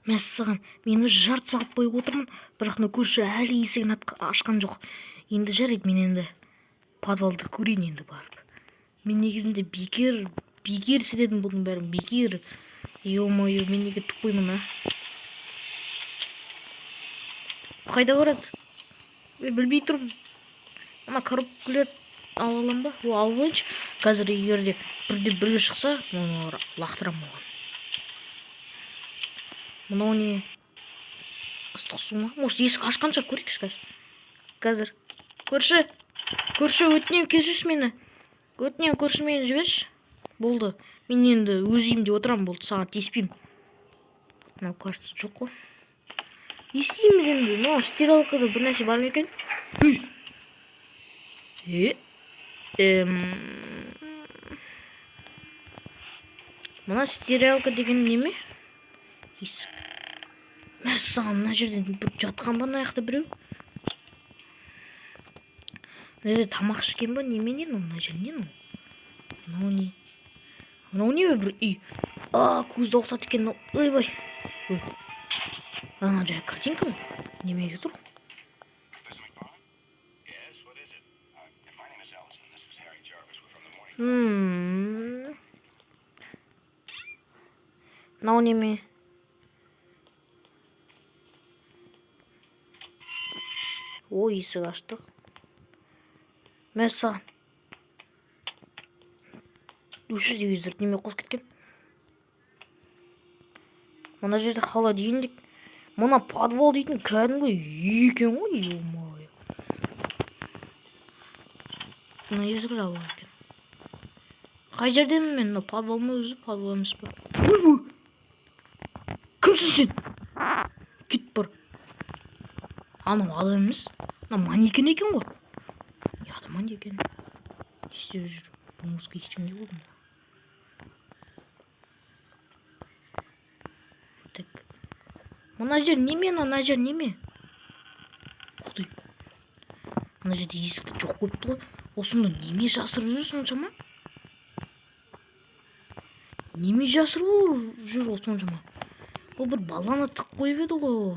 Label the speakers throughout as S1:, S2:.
S1: Мәссаған, мен уже жарты сағат бойы отырмын, бірақ мына көрші әлі есігін ашқан жоқ. Енді жарайды, мен енді подвалды көрейін енді барып. Мен негізінде бекер істедім бұның бәрін, бекер. Ё-моё, мен неге тупоймын, а? Қайда барады? Мен білмей тұрмын. Ана коробкалер ала аламын ба? О, алып алайыншы. Қазір егер де бірде біреу шықса, оны лақтырамын оған. Мынау не? Ыстық су ма? Может, есік ашқан шығар, көрейікші қазір. Қазір. Көрші, көрші, өтінемін, кешірші мені. Өтінемін, көрші, мені жіберші. Болды. Мен енді өз үйімде отырамын, болды, саған тиіспеймін. Мынау, кажется, жоқ қой. Не істейміз енді? Мынау стиралкада бір нәрсе бар ма екен? Үй! Мына стиралка деген неме? Есік. Мәссаған, мына жерден бір жатқан ба мына жақта біреу? Мына жерде тамақ ішкен ба? Немене мынау? Мына жер не мынау? Мынау не? Мынау не бір үй? А, көзді ауыртады екен мынау. Ойбай. Ой. Ана жай картинка ма? Немеге тұр? Мынау неме? О, есік аштық. Мәссаған. Осы жерде өздері неме қосып кеткен. Мына жерде холодильник. Мына подвал дейтін кәдімгі үй екен ғой, ё-моё. Мына есік жабық екен. Қай жердемін мен? Мына подвал ма өзі? Подвал емес па? Ойбой! Кімсің сен? Кет бар. Анау адам емес. Мына манекен екен ғой. Не адам манекен. Не істеп жүр? Бұл музыка ешкімде болды ма? Так. Мына жер неме, мына жер неме? Ух ты. Мына жерде есікті жоқ қойыпты ғой. Осында неме жасырып жүр соншама? Неме жасырып жүр ол соншама? Ол бір баланы тығып қойып еді ғой.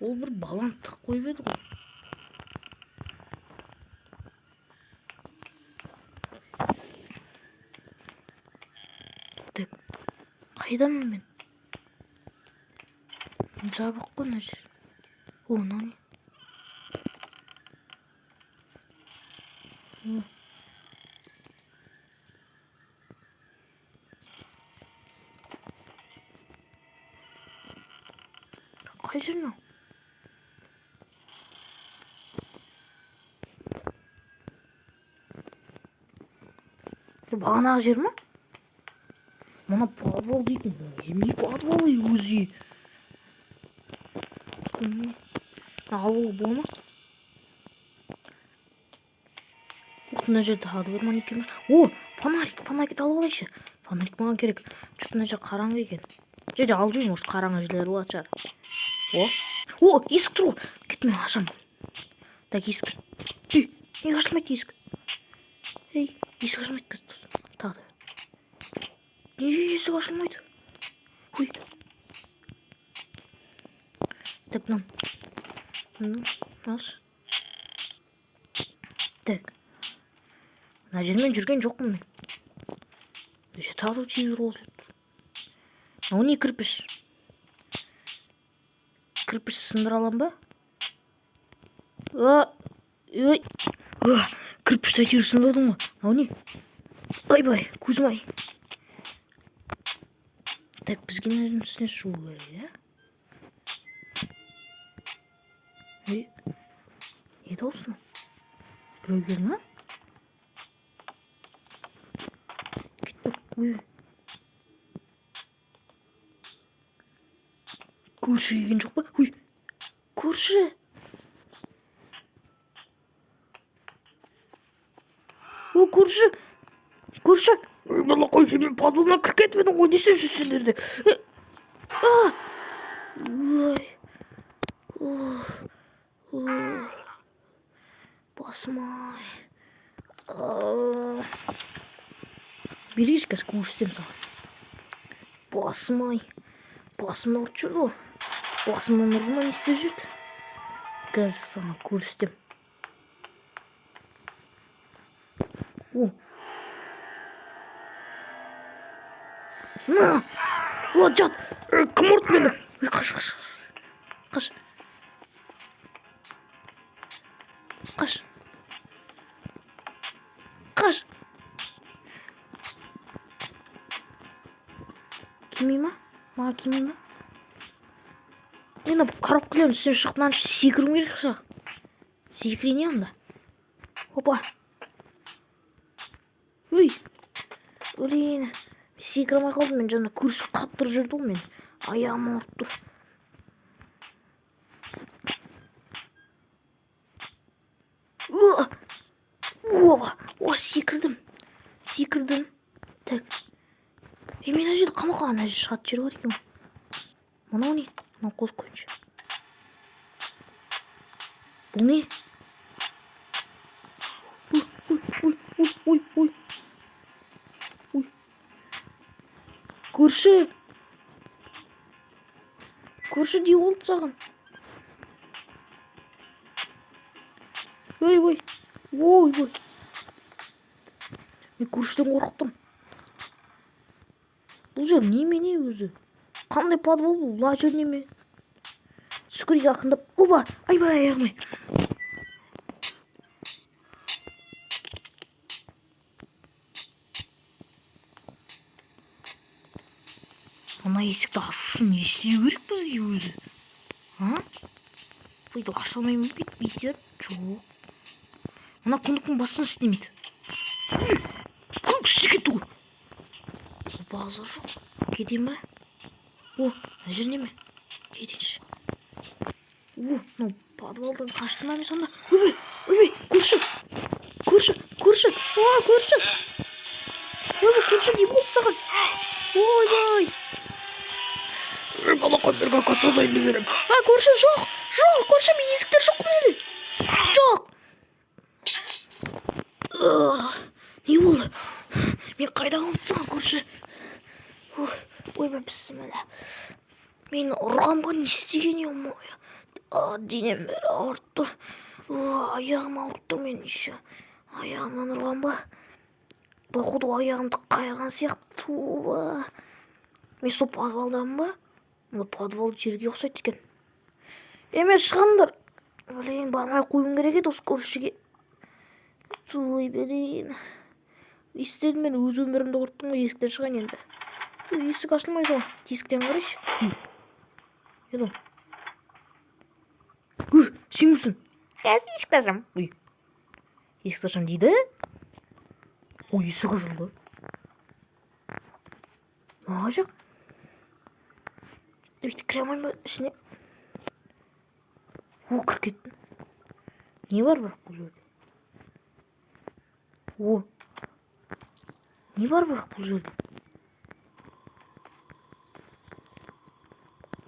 S1: Ол бір баланы тығып қойып еді ғой. Так. Қайдамын мен? Жабық қой мына жер. О, мынау не? О. Қай жер мынау? Бағанағы жер ма? Мына подвал дейтін неме подвал өзі? Алуға бола ма? Ух, мына жерде тағы да бір манекен бар. О, фонарик, фонарикті алып алайыншы. Фонарик маған керек. Чё-то мына жер қараңғы екен. Жерде алып жүрейін, может, қараңғы жерлер болатын шығар. О, о, есік тұр ғой. Кет, мен ашамын. Так, есік. Ей, неге ашылмайды есік? Ей, есік ашылмайды қазір. Тағы да. Неге есік ашылмайды? Ой. Так, мынаны. Мынаны аш. Так. Мына жермен жүрген жоқпын мен. Мына жерде тағы да телевизор қосылып тұр. Мынау не кірпіш? Кірпіш сындыра аламын ба? Ой. Кірпішті әйтеуір сындырдым ғой. Мынау не? Ойбай, көзім ай. Так, бізге мына жердің үстіне шығу керек, иә? Ей, не дауыс мынау? Біреу келді ма? Кет тұр, ой. Көрші келген жоқ па? Ой, көрші! О, көрші! Көрші! Ой, бала, қойшы, мен подвалына кіріп кетіп едім ғой, не істеп жүрсіңдер де? Ой. Ой. Басым ай. Берейінші қазір, көрсетемін саған. Басым ай. Басымды ауыртып жүрді ғой. Басымнан ұрды ма, не істеп жүрді? Қазір саған көрсетемін. О. На! О, жат! Кім ұрды мені? Ой, қаш, қаш, қаш. Қаш. Қаш. Келмей ма? Маған келмей ма? Мен мына коробкалардың үстіне шығып мынаны секіруім керек шығар. Секірейін анда. Опа. Ой. Блин. Секіре алмай қалдым мен, жаңа көрші қатты ұрып жүрді ғой мен. Аяғым ауырып тұр. О, о, секірдім. Секірдім. Так. Мен ана жерде қамаққа, ана жерде шығатын жер бар екен ғой. Мынау не? Мынау қосып қояйыншы. Бұл не? Ой, ой, ой, ой, ой, ой. Ой. Көрші. Көрші не болды саған? Ой, ой. Ой, ой. Мен көршіден қорқып тұрмын. Бұл жер немене өзі? Қандай подвал бұл? Мына жер неме? Түскірге ақындап. Оба! Айбай, аяғым ай. Мына есікті ашу үшін не істеу керек бізге өзі? А? Бүйтіп аша алмаймын ба бүйтіп итеріп? Жоқ. Мына кнопканы бассаң істемейді. Кнопка істеп кетті ғой. Базар жоқ. Кетейін ба? О, мына жер неме? Кетейінші. О, мынау подвалдан қаштым ба мен сонда? Ойбай, ойбай, көрші. Көрші, көрші. О, көрші. Ойбай, көрші, не болды саған? Ойбай. Ей, балақай, берген косозайын деп беремін. А, көрші, жоқ, жоқ, көрші, мен есіктер жоқ мына жерде. Жоқ. Не болды? Мен қайда қалып тұрсам, көрші? Ойбай, бісміллә. Мені ұрған ба, не істеген ем? Денем бәрі ауырып тұр. Аяғым ауырып тұр мен еще. Аяғымнан ұрған ба? Походу аяғымды қайырған сияқты. Туба. Мен сол подвалдамын ба? Мына подвал жерге ұқсайды екен. Мен шығамдар. Блин, бармай қоюым керек еді осы көршіге. Ой, блин. Не істедім мен, өз өмірімді құрттым ғой, есіктен шығайын енді. Ой, есік ашылмайды ғой. Тесіктен қарайшы. Ой. Ой, сен кімсің? Қазір есікті ашамын. Ой. Есікті ашамын дейді. Ой, есік ашылды. Мына жақ. Бүйтіп кіре алмаймын ба ішіне? О, кіріп кеттім. Не бар бірақ бұл жерде? О. Не бар бірақ бұл жерде?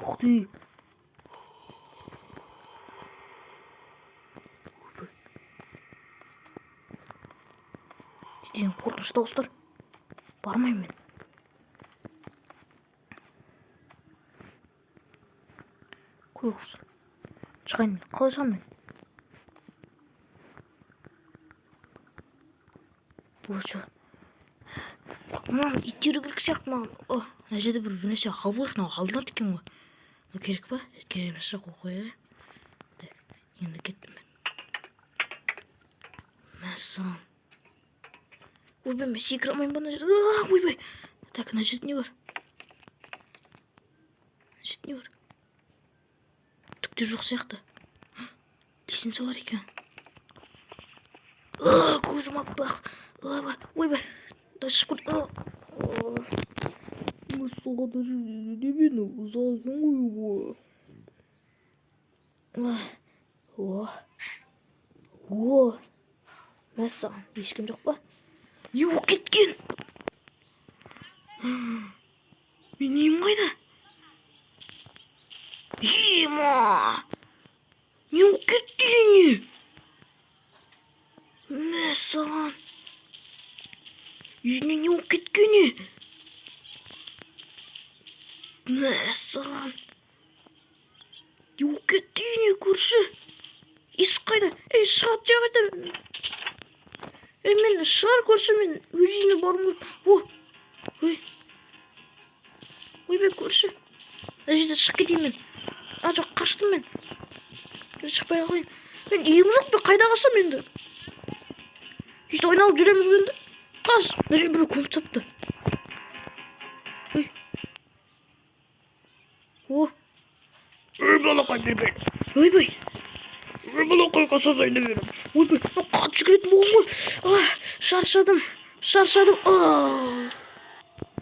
S1: Ух ты. Деген қорқынышты дауыстар. Бармаймын мен. Қой құрсын. Шығайын мен. Қалай шығамын мен? Ой, мынаны итеру керек сияқты маған. О, мына жерде бір нәрсе алып алайық, мынау алынады екен ғой. Мынау керек па? Керек емес шығар, қой қояйық. Так, енді кеттім мен. Мәссаған. Ойбай, мен секіре алмаймын ба мына жерде? А, ойбай. Так, мына жерде не бар? Мына жерде не бар? Түк те жоқ сияқты. Лестница бар екен. А, көзім аппақ. Ойбай, ойбай. Да шүкір. О, о, мәссаған, ешкім жоқ па? Не болып кеткен? Мен үйім қайда? Ема! Не болып кетті не? Мәссаған. Үйіне не болып кеткен не? Мәссаған, не болып кетті үйіне? Көрші, есік қайда? Ей, шығатын жер қайда? Ей, мен шығар, көрші, мен өз үйіме баруым керек. О, ой, ойбай, көрші, мына жерде шығып кетейін мен. А, жоқ, қаштым мен. Шықпай ақ қояйын. Мен үйім жоқ, мен қайда қашамын енді? Сөйтіп айналып жүреміз ғой енді. Қаш, мына жерге біреу көміп тастапты. Ой, о.
S2: Ей, балақай, бері кел.
S1: Ойбай.
S2: Ей, балақай, қасасайын деп едім.
S1: Ойбай, мынау қатты жүгіретін болған ғой. А, шаршадым, шаршадым. А,